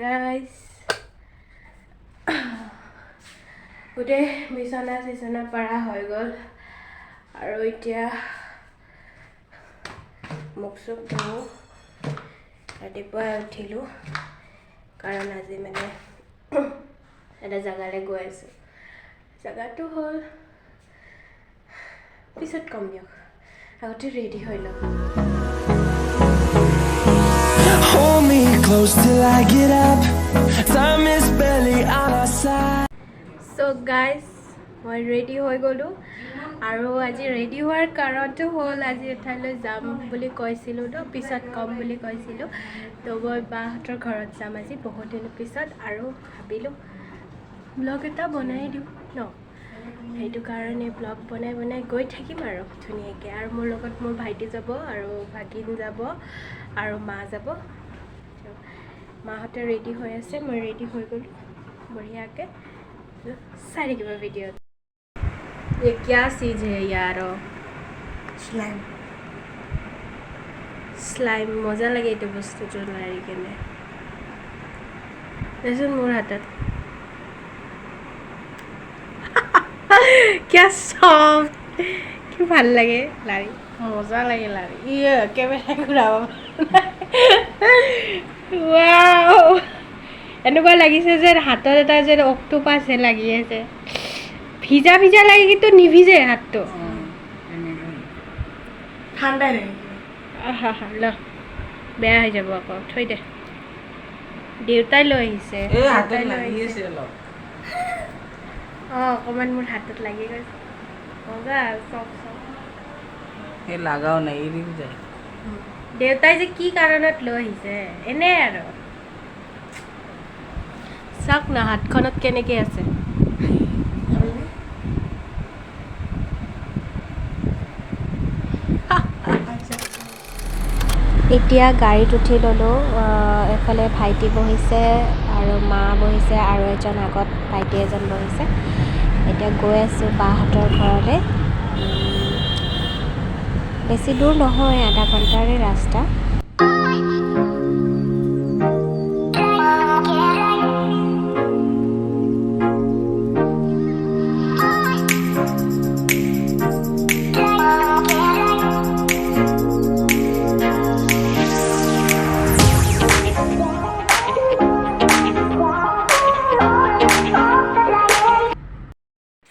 Guys, গোটেই বিচনা চিচনা পাৰা হৈ গ'ল আৰু এতিয়া মুখ চুখ ধুওঁ। ৰাতিপুৱাই উঠিলোঁ, কাৰণ আজি মানে এটা জেগালৈ গৈ আছোঁ। জেগাটো হ'ল, পিছত ক'ম দিয়ক, আগতে ৰেডি হৈ লওঁ। Hold me close till I get up. Time is barely on our side. So guys, মই ৰেডি হৈ গ'লোঁ আৰু আজি ৰেডি হোৱাৰ কাৰণটো হ'ল আজি এঠাইলৈ যাম বুলি কৈছিলোঁ ন, পিছত ক'ম বুলি কৈছিলোঁ। তো মই বাহঁতৰ ঘৰত যাম আজি বহুত দিনৰ পিছত আৰু ভাবিলোঁ ব্লগ এটা বনাই দিওঁ ন, সেইটো কাৰণে ব্লগ বনাই বনাই গৈ থাকিম আৰু ধুনীয়াকৈ। আৰু মোৰ লগত মোৰ ভাইটি যাব আৰু ভাগিন যাব আৰু মা যাব। মাহঁতে ৰেডি হৈ আছে, মই ৰেডি হৈ গ'লোঁ বঢ়িয়াকৈ। চাই থাকিব ভিডিঅ'ত। ये क्या चीज है यार? স্লাইম। স্লাইম, মজা লাগে এইটো বস্তুটো লাৰি কেনে। দেচোন মোৰ হাতত কিয় চফ্ট, কি ভাল লাগে লাৰি, মজা লাগে লাৰি। ইয়ে, কেমেৰা ঘূৰাব। ৱাও, এনেকুৱা লাগিছে যেন হাতত এটা যেন অক্টোপাছহে লাগি আছে। ভিজা ভিজা লাগে কিন্তু নিভিজে হাতটো। ঠাণ্ডাই লাগে। আহা হা, ল, বেয়া হৈ যাব আকৌ, থৈ দে। দেউতাই লৈ আহিছে। এই হাতত দেউতাই লৈ লাগি আহিছে। আছে অলপ। অঁ, অকণমান মোৰ হাতত লাগি গৈছে। মজা, চব চব। এই লাগাও নাই, এৰিও যায়। দেউতাই যে কি কাৰণত লৈ আহিছে, এনেই আৰু। চাওক না হাতখনত কেনেকে আছে। এতিয়া গাড়ীত উঠি ল'লোঁ। এফালে ভাইটি বহিছে আৰু মা বহিছে আৰু এজন আগত ভাইটি এজন বহিছে। এতিয়া গৈ আছোঁ বাহঁতৰ ঘৰলৈ। বেছি দূৰ নহয়, আধা ঘণ্টাৰে ৰাস্তা।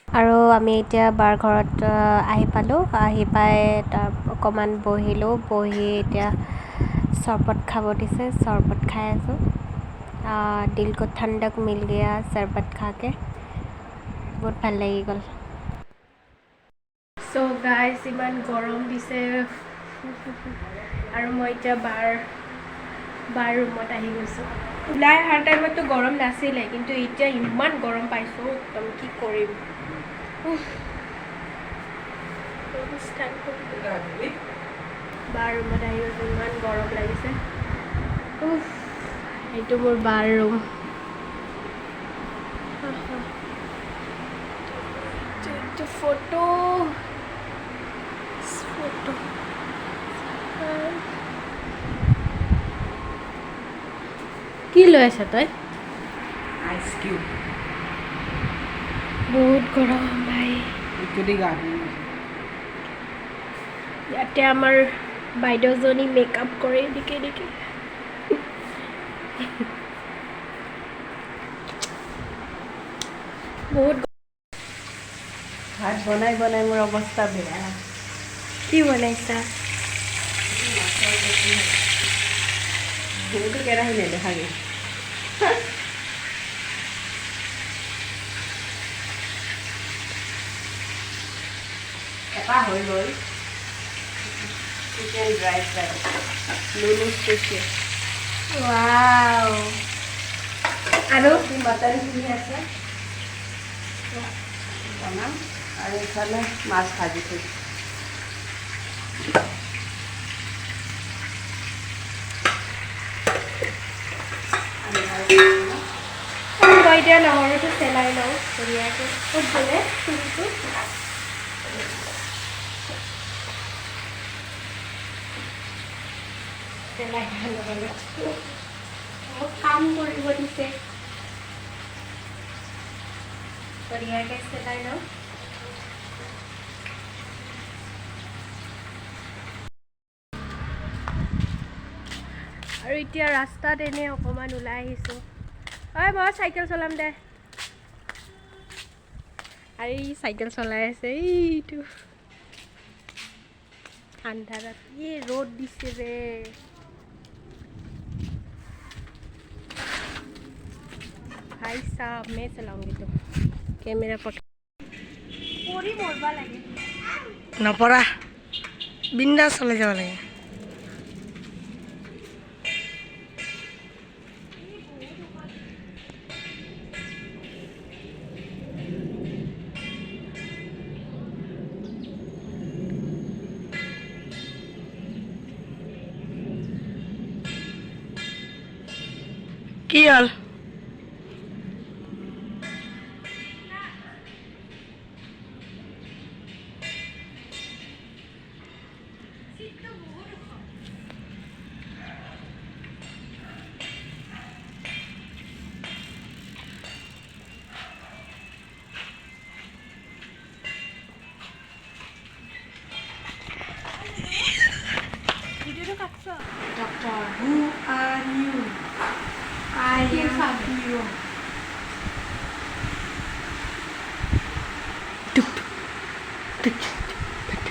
আৰু আমি এতিয়া বাৰ ঘৰত আহি পালোঁ। আহি পাই তাৰ অকণমান বহিলোঁ, বহি এতিয়া চৰবত খাব দিছে, চৰবত খাই আছোঁ। দিল কো ঠাণ্ডক মিল গয়া চৰবত খাকে, বহুত ভাল লাগি গ'ল। চ' গাইজ, ইমান গৰম দিছে আৰু মই এতিয়া বাৰ ৰুমত আহি গৈছোঁ। ওলাই অহাৰ টাইমততো গৰম নাছিলে, কিন্তু এতিয়া ইমান গৰম পাইছোঁ একদম, কি কৰিম। উফ। বাৰ ৰুমত আহি গৈছোঁ, ইমান গৰম লাগিছে। উফ, এইটো মোৰ বাৰ ৰুম। এইটো ফটো ফটো কি লৈ আছ তই? Ice cube. বহুত গৰম ভাই। এইটো দি গা ধুম। ইয়াতে আমাৰ বাইদেউজনী মেকআপ কৰে এনেকে এনেকে। বহুত ভাত বনাই বনাই মোৰ অৱস্থা বেয়া। কি বনাইছা? সেইটো কেৰাহী নেদেখাগে। এটা হৈ গ'ল, chicken dry fry, Lulu special. Wow, আৰু মাটনখিনি আছে, বনাম আৰু ইফালে মাছ ভাজি থৈছোঁ। মই এতিয়া নহৰুটো চেলাই লওঁ ধুনীয়াকৈ। ক'ত গ'লে চুৰিটো? চেলাই লওঁ নহৰুটো। মোক কাম কৰিব দিছে। বঢ়িয়াকৈ চলাই লওঁ। আৰু এতিয়া ৰাস্তাত এনেই অকণমান ওলাই আহিছোঁ। ঐ, মই চাইকেল চলাম দে। আৰু ই চাইকেল চলাই আছে। এইটো আন্ধাৰত এই ৰ'দ দিছে ৰে। भाई साहब, मैं चलाऊंगी तो कैमरा पकड़। পৰি মৰবা লাগে। নপৰা, বিন্দাছ চলাই যাব লাগে। কি হ'ল? ভিডিঅ'টো কাটছ? Doctor, who are you? I am a hero. টুক টুক টুক টুক।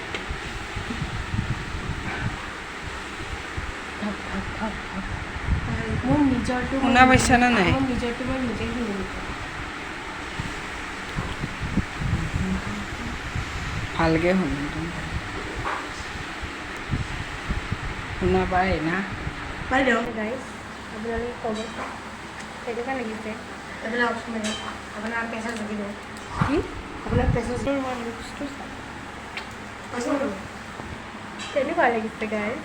ধপ ধপ ধপ ধপ। মোৰ নিজৰটো শুনা পাইছানে নাই? মোৰ নিজৰটো মই নিজে শুনিম। ভালকে শুনিম। শুনা পাই না? বাইদেউ। গাইজ, আপোনালোকে ক'ব কেনেকুৱা লাগিছে। এইবিলাক অপশ্যন লাগে। আপোনাৰ প্ৰেছাৰ জুখিব। কি? আপোনাৰ প্ৰেছাৰ। মই লুকছটো চাওঁ কেনেকুৱা লাগিছে গাইজ।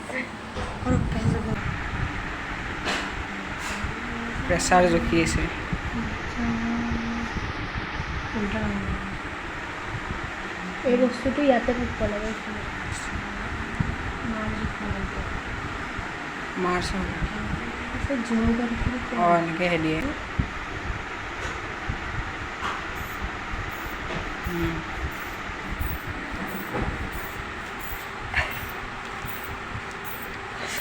আৰু প্ৰেছাৰ জুখিব। প্ৰেছাৰ জুখি আছে। উল্টা। এই বস্তুটো ইয়াতে থাকিব লাগে, এইফালে। মাৰ জোখ লাগিব। মাৰ চাব। তাৰপিছত জোৰ কৰি। অঁ, এনেকৈ দিয়ে।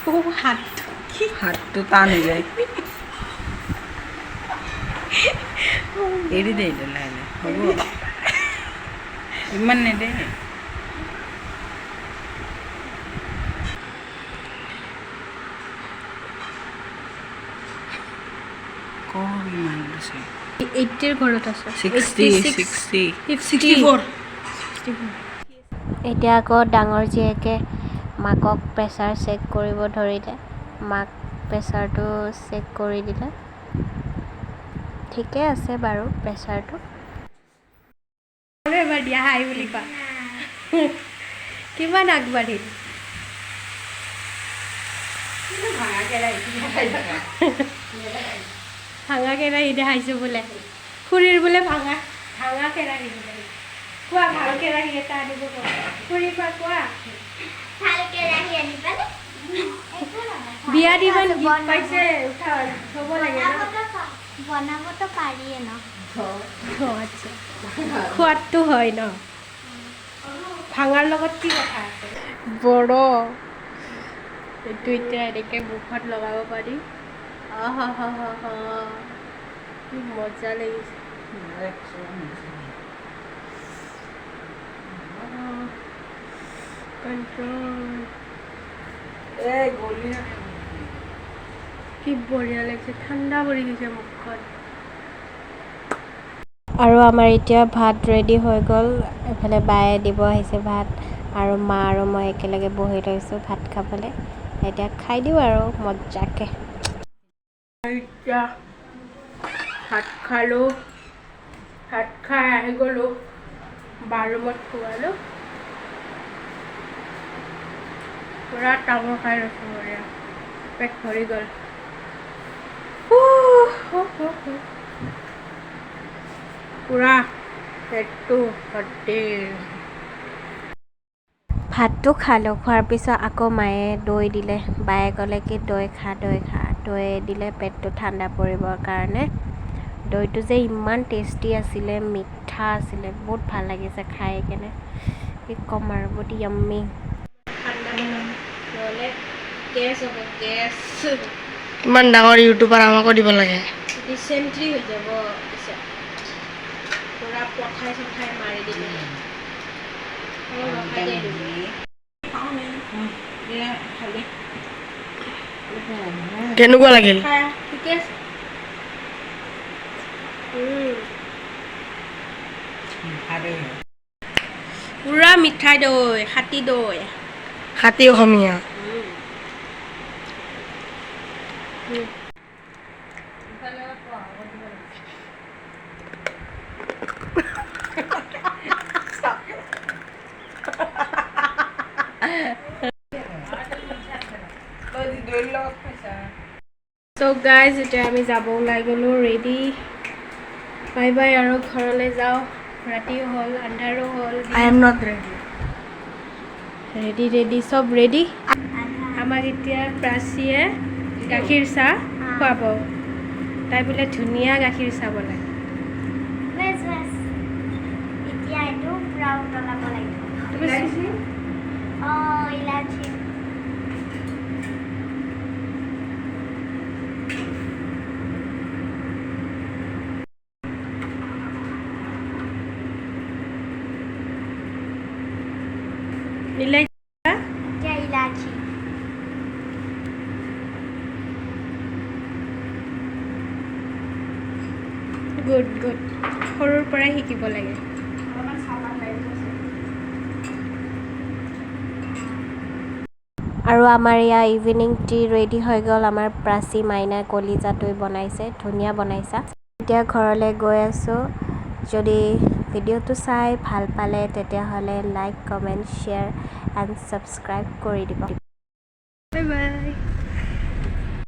অ', হাতটো কি? হাতটো টান হৈ যায়। এৰি দে এতিয়া লাহে লাহে হ'ব। ইমান নেদে। ক, কিমান দিছে? 80ৰ ঘৰত আছে। 60, 60। 64। এতিয়া আকৌ ডাঙৰ জীয়েকে মাকক প্ৰেছাৰ চেক কৰিব ধৰিলে। মাক প্ৰেছাৰটো চেক কৰি দিলে। ঠিকে আছে বাৰু প্ৰেছাৰটো। আৰু এবাৰ দিয়া, হাই বুলি কোৱা। কিমান আগবাঢ়িল? ভাঙা কেৰাহী দেখাইছোঁ বোলে খুৰীৰ। বোলে ভাঙা ভাঙা কেৰাহী বোলে। কোৱা, ভাল কেৰাহী এটা আনিব কোৱা খুৰীৰ পৰা, কোৱা। ভাল কেৰাহী আনিবানে? বিয়া দি ইমান গিফ্ট পাইছে, উঠা থ'ব লাগে ন। বনাবতো পাৰিয়ে ন। অঁ, আচ্ছা, সোৱাদটো হয় ন। ভাঙাৰ লগত কি কথা আছে? বড় এইটো এতিয়া এনেকে মুখত লগাব পাৰি। আহা হা হা হা, কি মজা লাগিছে! কণ্ট্ৰল। এই গলি। কি বঢ়িয়া লাগিছে! ঠাণ্ডা পৰি গৈছে মুখখন। আৰু আমাৰ এতিয়া ভাত ৰেডি হৈ গ'ল। এইফালে বায়ে দিব আহিছে ভাত আৰু মা আৰু মই একেলগে বহি লৈছোঁ ভাত খাবলৈ। এতিয়া খাই দিওঁ আৰু মজাকৈ। এতিয়া ভাত খালোঁ। ভাত খাই আহি গ'লোঁ, বাৰ ৰুমত সোমালোঁ। পূৰা তামোল খাই লৈছোঁ, বঢ়িয়া পেট ভৰি গ'ল। পূৰা পেটটো ভৰ্তি। ভাতটো খালোঁ। খোৱাৰ পিছত আকৌ মায়ে দৈ দিলে। বায়ে ক'লে কি, দৈ খা, দৈ খা। দৈ দিলে পেটটো ঠাণ্ডা পৰিবৰ কাৰণে। দৈটো যে ইমান টেষ্টি আছিলে, মিঠা আছিলে, বহুত ভাল লাগিছে খাই কেনে। কি ক'ম আৰু, বহুত য়াম্মি। ঠাণ্ডা বনাম, নহ'লে গেছ হ'ব, গেছ। ইমান ডাঙৰ ইউটিউবাৰ, আমাকো দিব লাগে। ডিচেণ্ট্ৰি হৈ যাব পিছত। পূৰা পঠাই চঠাই মাৰি দিলে। অলপ ৰখাই দিয়ে দিবি। খালি। কেনেকুৱা লাগিল? ঠিকে আছে। পূৰা মিঠাই দৈ, খাটি দৈ। খাটি অসমীয়া। দৈৰ লগত খাইছা? চ' গাইজ, এতিয়া আমি যাব ওলাই গ'লোঁ, ৰেডি। বাই বাই আৰু ঘৰলৈ যাওঁ। ৰাতিও হ'ল, আন্ধাৰো হ'ল। I am not ready. Ready, ready, চব ৰেডি। আমাক এতিয়া প্ৰাচীয়ে গাখীৰ চাহ খুৱাব। তাই বোলে ধুনীয়া গাখীৰ চাহ বনায়। বাছ বাছ, এতিয়া এইটো পূৰা উতলাব লাগিব। তুমি অঁ, ইলাচি। ইলাচি। এতিয়া ইলাচি। গুড গুড, সৰুৰ পৰাই শিকিব লাগে। আৰু আমাৰ এয়া ইভিনিং টি ৰেডি হৈ গ'ল। আমাৰ প্ৰাচী মাইনা কলিজাটোৱে বনাইছে, ধুনীয়া বনাইছা। এতিয়া ঘৰলৈ গৈ আছোঁ। যদি ভিডিঅ'টো চাই ভাল পালে, তেতিয়াহ'লে like, comment, share and subscribe কৰি দিব। Bye bye.